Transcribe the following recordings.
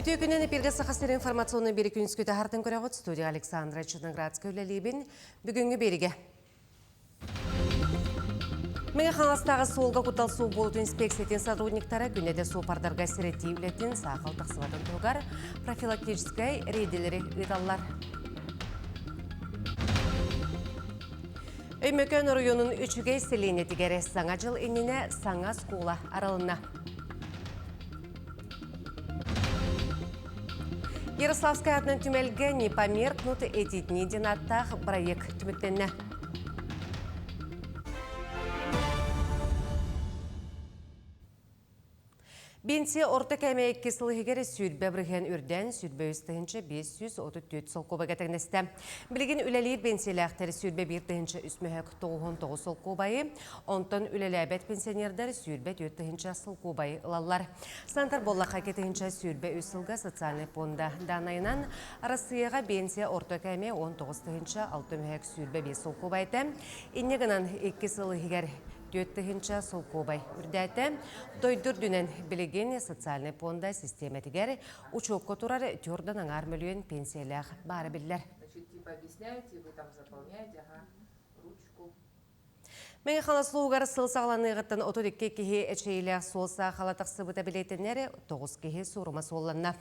Үтүө күнүн эпиргэ Саха сирин информационный бири күнүскү таһартын көрөҕүт студия Александра Черноградская үлэлиибин. Бүгүҥҥү биригэ. Мэҥэ Хаҥаластааҕы суолга куттал суох буолуутун инспекциятын сотрудниктара күннэтэ суоппардарга сэрэтии үлэтин саахал тахсыбатын туһугар профилактическай рейдэлэри ыыталлар. Өймөкөөн оройуонун Үчүгэй сэлиэнньэтигэр Саҥа дьыл иннинэ саҥа оскуола арылынна. Ярославскай аатынан түмэлгэ «Не померкнут эти дни» диэн ааттаах проект түмүктэннэ. Бенсия орто кээмэйэ икки сыл иһигэр 20% үрдээн 23 534 солкуобайга тэҥнэстэ. Билигин үлэлиир бенсиялээхтэр 21 3 99 солкуобайы, онтон үлэлээбэт пенсионердар 24 тыһыынча солкуобайы ылаллар. Сантар буоллахха 2 023 сылга социальнай пуонда даанайынан Арассыыйаҕа бенсия орто кээмэйэ 19 625 солкуобай этэ. Инньэ гынан икки сыл иһигэр 4 тыһыынча солкуобай үрдээтэ. Дойду үрдүнэн билигин социальнай пуонда систиэмэтигэр учуокка турар төрдөн аҥаар мөлүйүөн пенсиялээх баара биллэр. Значит, типа объясняете, вы там заполняете, ага, ручку. Мэҥэ Хаҥалас улууһугар сыл саҕаланыаҕыттан 32 киһи эчэйиилээх суол саахала тахсыбыта бэлиэтэнэр, 9 киһи суорума суолланна.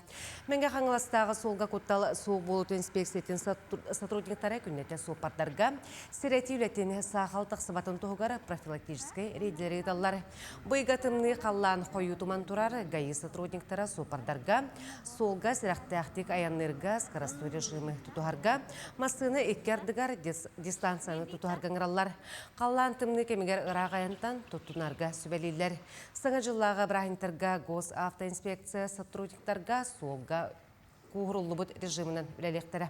Мэҥэ Хаҥаластааҕы суолга куттал суох буолуутун инспекциятын сотрудниктара күннэтэ суоппардарга сэрэтии үлэтин саахал тахсыбатын туһугар профилактическай рейдэлэри ыыталлар. Бу ыйга тымныы халлаан хойуутуман турар ГАИ сотрудниктара суоппардарга суолга сэрэхтээхтик айанныырга скоростной режимы тутуһарга, массыына икки ардыгар дистанцияны тутуһарга ыҥыраллар. Халлаан тымныы кэмигэр ыраах айантан туттунарга сүбэлииллэр. Саҥа дьыллааҕы бырааһынньыктарга госавтоинспекция сотрудниктарга суолга кууһуруллубут режиминэн үлэлиэхтэрэ.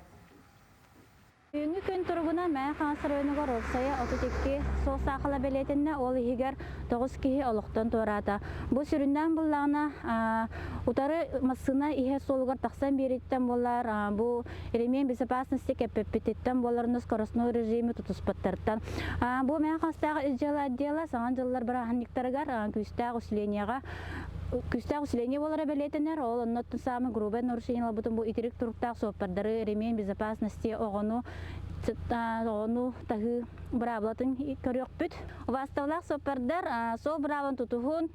Бүгүҥҥү күн туругунан Мэҥэ Хаҥалас оройуонугар уопсайа 32 суол саахала бэлиэтэннэ, ол иһигэр 9 киһи олохтон туораата. Бу сүрүннээн буллаҕына, утары массыына иһэ суолугар тахсан биэрииттэн буолар, бу ремень безопасности кэппэппититтэн буолар, скоростной режими тутуспаттартан. Бу Мэҥэ Хаҥаластааҕы ис дьыала отдела саҥа дьыллар бырааһынньыктарыгар күүстээх усилениеҕа күүстээх усиление буолара бэлиэтэнэр. Ол оннуттан саамай грубое нарушение ылбытым бу итирик туруктаах суоппардары ремень безопасности оҕону оҕону таһыы быраабылатын көрүөхпүт. Убаастабылаах суоппардар суол быраабын тутуһун,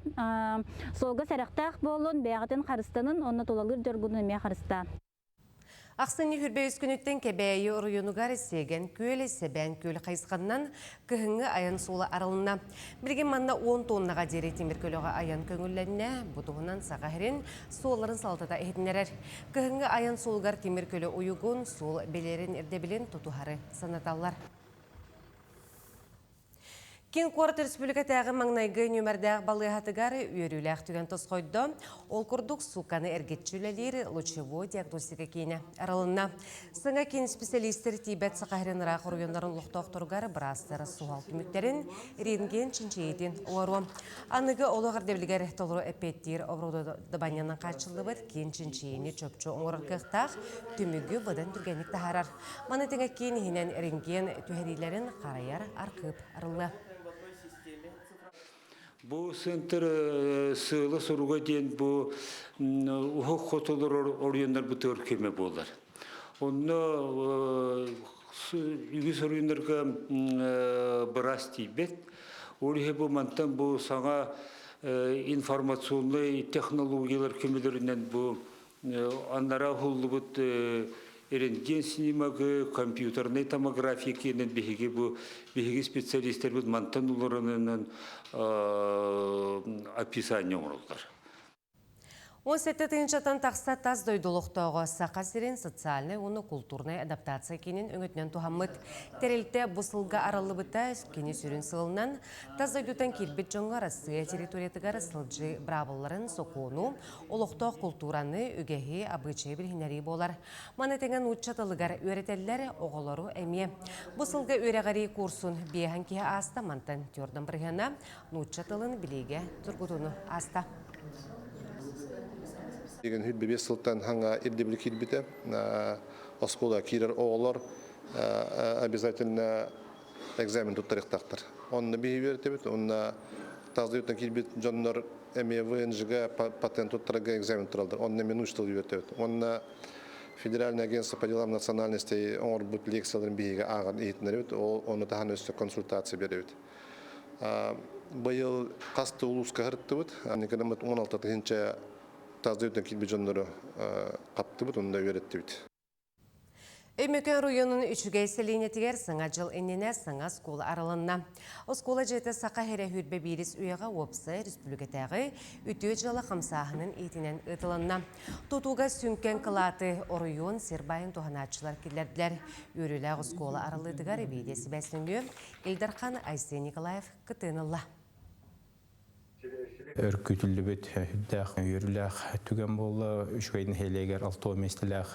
суолга сэрэхтээх буолун, бэйэҕитин харыстанын уонна тулалыыр дьоргунун эмиэ харыстаан. Ахсынньы 23 күнүттэн Кэбээйи оройуонугар Сиэгэн күөл, Сэбээн күөл хайысханнан кыһыҥҥы айан суола арылынна. Билигин манна 10 тоннаҕа диэри тимир көлөҕө айан көҥүллэннэ. Бу туһунан Саха сирин суолларын салалтата иһитиннэрэр. Кыһыҥҥы айан суолугар тимир көлө уйугун, суол билэрин ирдэбилин тутуһары санаталлар. Киин куорат республикатааҕы маҥнайгы нүөмэрдээх балыыһатыгар үөрүүлээх түгэн тосхойдо. Ол курдук суукканы эргиччи үлэлиир лучевой диагностика киинэ арылынна. Саҥа киин специалистэр тиийбэт Саха сирин ыраах оройуоннарын олохтоохторугар быраастар суһал түмүктэрин рентген чинчийиитин оҥоруо. Аныгы олох ирдэбилигэр толору эппиэттиир оборудованиенан хааччыллыбыт киин чинчийиини чопчу оҥорор кыахтаах түмүгү быдан түргэнник таһаарар. Маны тэҥэ киин иһинэн рентген түһэриилэрин харайар архыып арыллыа. Бу центр сыала суруга диэн бу уһук хотулар оройуоннарбытыгар көмө буолар. Онно үгүс оройуоннарга быраас тиийбэт. Ол иһин бу мантан бу саҥа информационнай технологиялар көмөлөрүнэн бу аннараа уһуллубут рентген снимогы, компьютернай томография киэнин биһиги бу биһиги специалистэрбит мантан олоронунан описание оҥороллор. 17 тыһыынчаттан тахса тас дойду олохтооҕо Саха сирин социальнай уонна култуурнай адаптация киинин өҥөтүнэн туһаммыт. Тэрилтэ бу сылга арыллыбыта кини сүрүн сыалынан тас дойдуттан киирбит дьоҥҥо Арассыыйа территориятыгар сылдьыы быраабылларын, сокуону, олохтоох култуураны, үгэһи, абыычайы билиһиннэрии буолар. Маны тэҥэ нуучча тылыгар үөрэтэллэр, оҕолору эмиэ. Бу сылга үөрэҕирии курсун биэһэн киһи ааста, мантан төрдөн бырыһыана нуучча тылын билиигэ тургутууну ааста. Деген 25 сылтан хаҥа ирдэбил киирбитэ. Оскуола киирэр оҕолор обязательно экзамен туттарыахтаахтар. Онно биһи үөрэтэбит, онно тас дойдуттан киирбит дьоннор эмиэ ВНЖ-га патент туттарарга экзамен тураллар. Онно эмиэ нуучча тылы үөрэтэбит. Уонна Федеральное агентство по делам национальностей оҥорбут лекцияларын биһиги ааҕан иһитиннэрэбит. Ол ону таһынан өссө консультация биэрэбит. Быйыл хас да улууска сырыттыбыт. Никодеммыт 16 тыһыынча тас дойдуттан киирбит дьоннору хаптыбыт, онно үөрэттибит. Өймөкөөн оройуонун Үчүгэй сэлиэнньэтигэр Саҥа дьыл иннинэ саҥа оскуола арылынна. Оскуола дьиэтэ Саха сирэ сүүрбэ биирис үйэҕэ уопсай республикатааҕы үтүө дьыала хамсааһынын иитинэн ыытылынна. Тутууга сүҥкэн кылааты оройуон сир баайын туһанааччылар киллэрдилэр. Үөрүүлээх оскуола арыллыытыгар видео-сибээс нөҥүө Ил Дархан Айсен Николаев кыттыыны ылла. Өркүтүллүбүт үрдээх үөрүүлээх түгэн буолла. Үчүгэй нэһилиэгэр алтуо миэстэлээх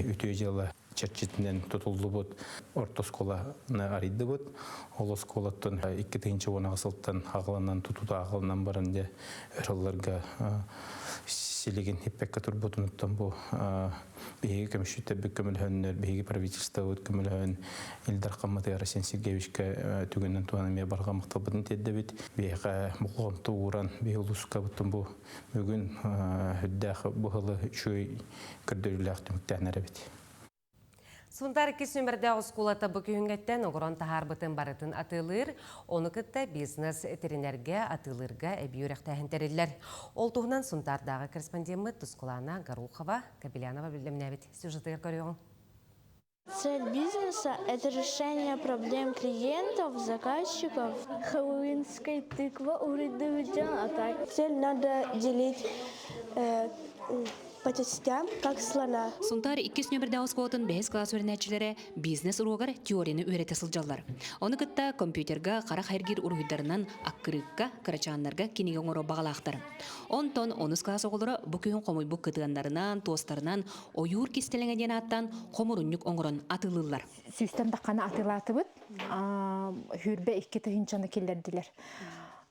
үтүө дьыала чэрчитинэн тутуллубут орто оскуоланы арыйдыбыт. Ол оскуолаттан 2010 сылтан аҕаланан тутута аҕаланан баран дьэ өр сылларга силигин хиппекке турбутунуттан бу биһиги көмүсчүттэрбит көмөлөһөннөр, биһиги правительствобыт көмөлөһөн Ил Дархаммытыгар Арсен Сергеевичка түгэнинэн туһанан эмиэ барҕа махталбытын тиэрдэбит. Биһиэхэ болҕомто ууран, биһи улуускабыттан бу бүгүн үрдээх быһылы үчүгэй көрдөрүүлээх түмүктээн эрэбит. Сунтаар иккис нүмердээх оскуолата бу күһүҥҥэттэн оҥорон таһаарбытын барытын атыылыыр, ону кытта бизнес тэринэргэ, атыылыырга эбии үөрэхтээһин тэриллэр. Ол туһунан Сунтаардааҕы корреспондеммыт Тускулаана Горохова Кобелянова бэлэмнээбит сюжетыгар көрүөҕүҥ. Цель бизнеса – это решение проблем клиентов, заказчиков. Хэллоуинская тыква уридывиден, а так. Цель надо делить э, по частям, как слона. Сунтаар иккис нөмірдээх оскуолатын бэһис класс үөрэнээччилэрэ бизнес уруогар теорияны үөрэтэ сылдьаллар. Ону кытта компьютерга хара хайыргиир уруһуйдарынан аккырыыкка, кырачааннарга кинигэ оҥоро баҕалаахтар. Онтон онус класс оҕолоро бу күһүн хомуйбут кытыаннарынан, туостарынан ойуур кистэлэҥэ диэн ааттаан хомурунньук оҥорон атыылыыллар. Сүүстэн тахханы атыылаатыбыт. Хүүрбэ икки тыһыынчаны киллэрдилэр.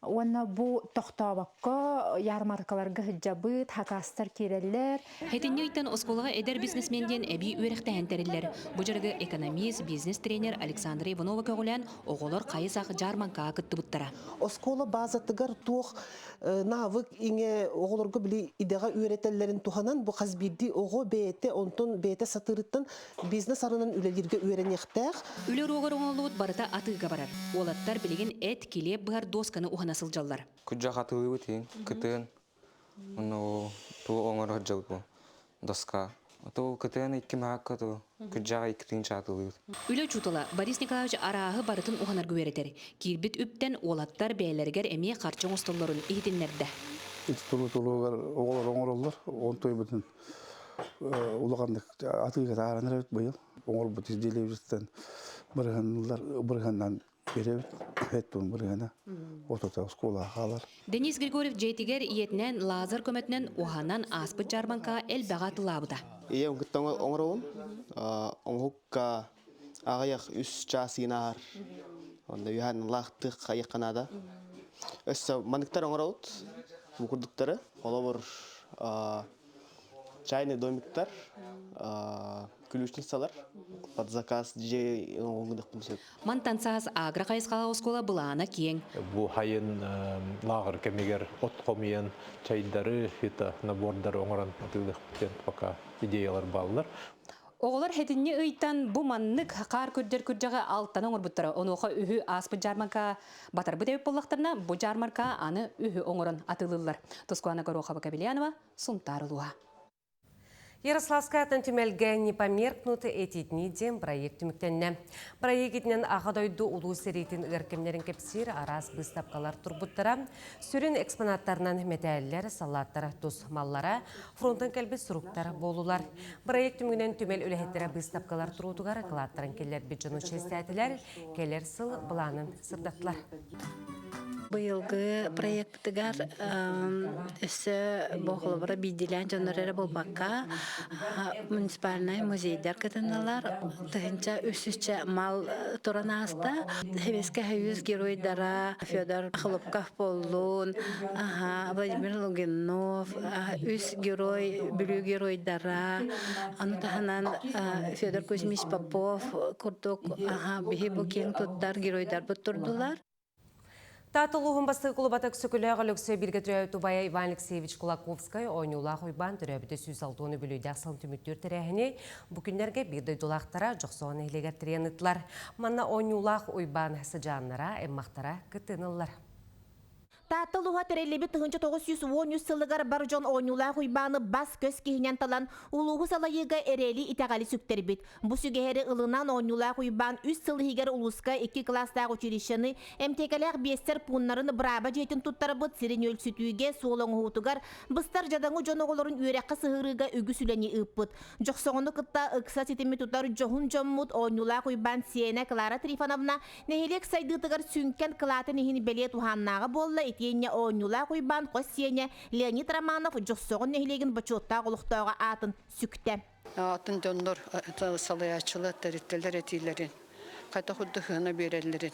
Уонна бу тохтообокко ярмаркаларга сылдьабыт, хакастар киирэллэр. Хэтинньи ыйтан оскуолаҕа эдэр бизнесмен диэн эбии үөрэхтэһэн тэриллэр. Бу дьарыгы экономист, бизнес-тренер Александра Иванова көҕүлээн оҕолор хайы-сах дьаармаҥкаҕа кыттыбыттара. Оскуола базатыгар туох навык иҥэ оҕолорго били идэҕэ үөрэтэллэрин туһанан бу хас биирдии оҕо бэйэтэ онтон бэйэтэ сатыырыттан бизнес арынан үлэлииргэ үөрэниэхтээх. Үлэ уруогар оҥоһуллубут барыта атыыга барар. Уолаттар билигин эт, килиэп быһар дуосканы уһана сылдьаллар. Күдьэх атылыыбыт иһин, кытыан, уонна туу оҥорор дьыл бу доска. Туу кытыан икки маһакка туу күдьэҕэ икки тыынча атылыыр. Үлэ учуутала Борис Николаевич арааһы барытын уһанарга үөрэтэр. Киирбит үптэн уолаттар бэйэлэригэр эмиэ харчы оҥостоллорун иһитиннэрдэ. Ити тулу тулугар оҕолор оҥороллор. Он тойбутун улаханнык атыыга таһааран эрэбит быйыл. Оҥорбут изделиебититтэн бырыһаннылар бырыһаннан биэрэбит. Эттун бырыһана отута оскуолаҕа хаалар. Денис Григорьев дьиэтигэр ийэтинэн лазер көмөтүнэн уһанан ааспыт дьаарбаҥкаҕа элбэҕи атылаабыта. Ийэм кытта оҥоробун. Оҥоһукка аҕыйах үс чаас иин ааһар. Онно үһээн лаахтык хайыахха наада. Өссө маныктар оҥоробут. Бу курдуктары. Холобур, чайный домиктар, ключницалар под заказ дьиэ оҥоһугун сөп. Мантан саас агро хайысхалаах оскуола былаана киэҥ. Бу хайын лааҕыр кэмигэр от хомуйан чайдары, фито набордары оҥорон атыылыахпыт пока идеялар бааллар. Оҕолор хэтинньи ыйтан бу маннык хаар күрдьэр күрдьэҕи алтан оҥорбуттара. Онуоха үһү ааспыт дьаармаҥка батарбыт эбит буоллахтарына, бу дьаармарка аны үһү оҥорон атыылыыллар. Тускуана Горохова Кобельянова, Сунтаар улууһа. Ярославскай атын түмэлгэ «Не померкнут эти дни» диэн проект түмүктэннэ. Проект итинэн Аҕа дойду улуу сэриитин ыар кэмнэрин кэпсиир араас быыстапкалар турбуттара. Сүрүн экспонаттарынан мэтээллэр, саллааттар тус маллара, фронтан кэлбит суруктар буолулар. Проект түмүгүнэн түмэл үлэһиттэрэ быыстапкалар туруутугар кылааттарын киллэрбит дьону чэстээтилэр, кэлэр сыл былаанын сырдаттылар. Быйылгы проектыгар өссө бу холобура биирдиилээн дьоннор эрэ буолбакка муниципальнай музейдар кытыннылар. Тыһынча үс мал туран ааста. Сэбиэскэй Союз геройдара Федор Хлопков буоллун, Владимир Лугинов, үс герой, Бүлүү геройдара, аны таһынан Федор Кузьмич Попов курдук биһи бу киэҥ туттар геройдарбыт турдулар. Таатта улууһун бастакы кулубата Өксөкүлээх Өлөксөй бииргэ төрөөбүт убайа Иван Алексеевич Кулаковскай оонньуулаах Уйбаан төрөөбүтэ 160 үбүлүөйдээх сылын түмүктүүр тэрээһини бу күннэргэ биир дойдулаахтара Дьохсоҕон нэһилиэгэр тэрийэн ыыттылар. Манна оонньуулаах Уйбаан сыдьааннара, аймахтара кыттыыны ыллар. Таатта улууһа тэриллибит 1913 сылыгар бар дьон оонньуулаах Уйбааны бас-көс киһинэн талан улууһу салайыыга эрэли итэҕэли сүктэрбит. Бу сүгэһэри ылынан оонньуулаах Уйбаан үс сыл иһигэр улууска икки кылаастаах училищены, эмтиэкэлээх биэстэр пууннарын бырааба дьиэтин туттарбыт сирин үөлсүтүүгэ, суол оҥоһуутугар, быстар дьадаҥы дьон оҕолорун үөрэххэ сыһыарыыга үгүс үлэни ыыппыт. Дьохсоҕону кытта ыкса ситими тутар дьоһун дьоммут оонньуулаах Уйбаан сиэнэ Клара Трифоновна Нэһилиэк сайдыытыгар сүҥкэн кылаатын иһин бэлиэ туһааннааҕа буолла итиэннэ оонньуулаах Уйбаан хос сиэнэ Леонид Романов Дьохсоҕон нэһилиэгин бочуоттаах олохтооҕо аатын сүктэ. Атын дьоннор салайааччылар, тэрилтэлэр этиилэрин хайдах курдук сыана биэрэллэрин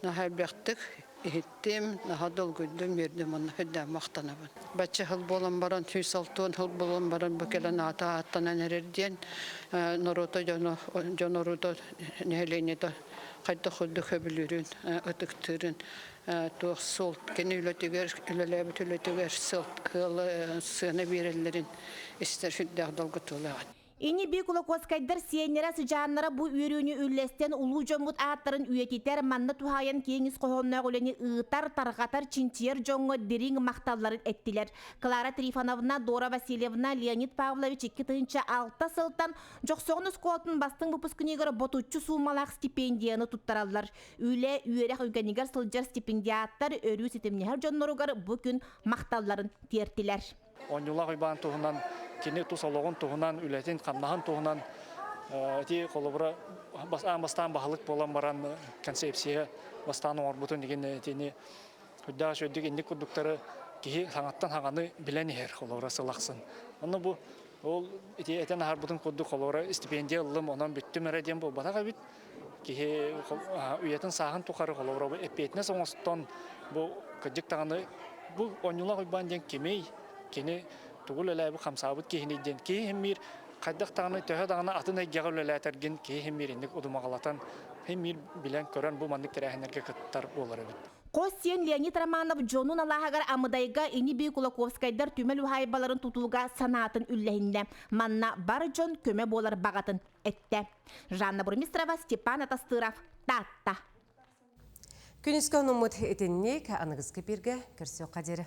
наһаа элбэхтик иһиттим, наһаа долгуйдум, үөрдүм уонна үрдээн махтанабын. Бачча сыл буолан баран, 160 сыл буолан баран бу кэлэн аата ааттанан эрэр диэн норуота дьоно, дьон орута нэһилиэнньэтэ хайдах курдук сөбүлүүрүн, ытыктыырын туох суол кини үлэтигэр, үлэлээбит үлэтигэр сыл сыана биэрэллэрин истэр сүрдээх долгутуулаах. Ини-бии Кулаковскайдар сиэннэрэ, сыдьааннара бу үөрүүнү үллэстэн улуу дьоммут ааттарын үйэтитэр, манна туһаайан киэҥ ис хоһоонноох үлэни ыытар, тарҕатар, чинчийэр дьоҥҥо дириҥ махталларын эттилэр. Клара Трифоновна, Дора Васильевна, Леонид Павлович 2006 сылтан Дьохсоҕон оскуолатын бастыҥ выпускнигар ботуччу суумалаах стипендияны туттараллар. Үлэ, үөрэх үгэнигэр сылдьар стипендиаттар өрүү ситимнэһэр дьонноругар бу күн махталларын тиэртилэр. Оонньуулаах Уйбаан туһунан, кини тус олоҕун туһунан, үлэтин, хамнаһын туһунан ити холобура аан бастаан баһылык буолан баран концепция бастаан оҥорбутун игин итини үрдээх үчүгэйдик инник курдуктары киһи саҥаттан саҥаны билэн иһэр холобура сыл ахсын. Онно бу ол ити этэн аһарбытын курдук холобура стипендия ыллым онон бүттүм эрэ диэн буолбатах эбит. Киһи үйэтин сааһын тухары холобура бу эппиэтинэс оҥостон бу кырдьык даҕаны бу Оонньуулаах Уйбаан диэн кимий, кини тугу үлэлээбит хамсаабыт киһиний диэн киһи иһиммиир хайдах даҕаны төһө даҕаны атын эйгэҕэ үлэлээтэргин киһи иһиммиир инник удумаҕалатан иһиммиир билэн көрөн бу маннык тэрээһиннэргэ кыттар буолар эбит. Хос сиэн Леонид Романов дьонун алааһыгар Амыдайга ини-бии Кулаковскайдар түмэл уһаайбаларын тутууга санаатын үллэһиннэ. Манна бар дьон көмө буолар баҕатын эттэ. Жанна Бурмистрова, Степан Атастыров, Таатта. Күнүскэ онуммут итинник аныгыскы пиргэ көрсүөххэ диэри.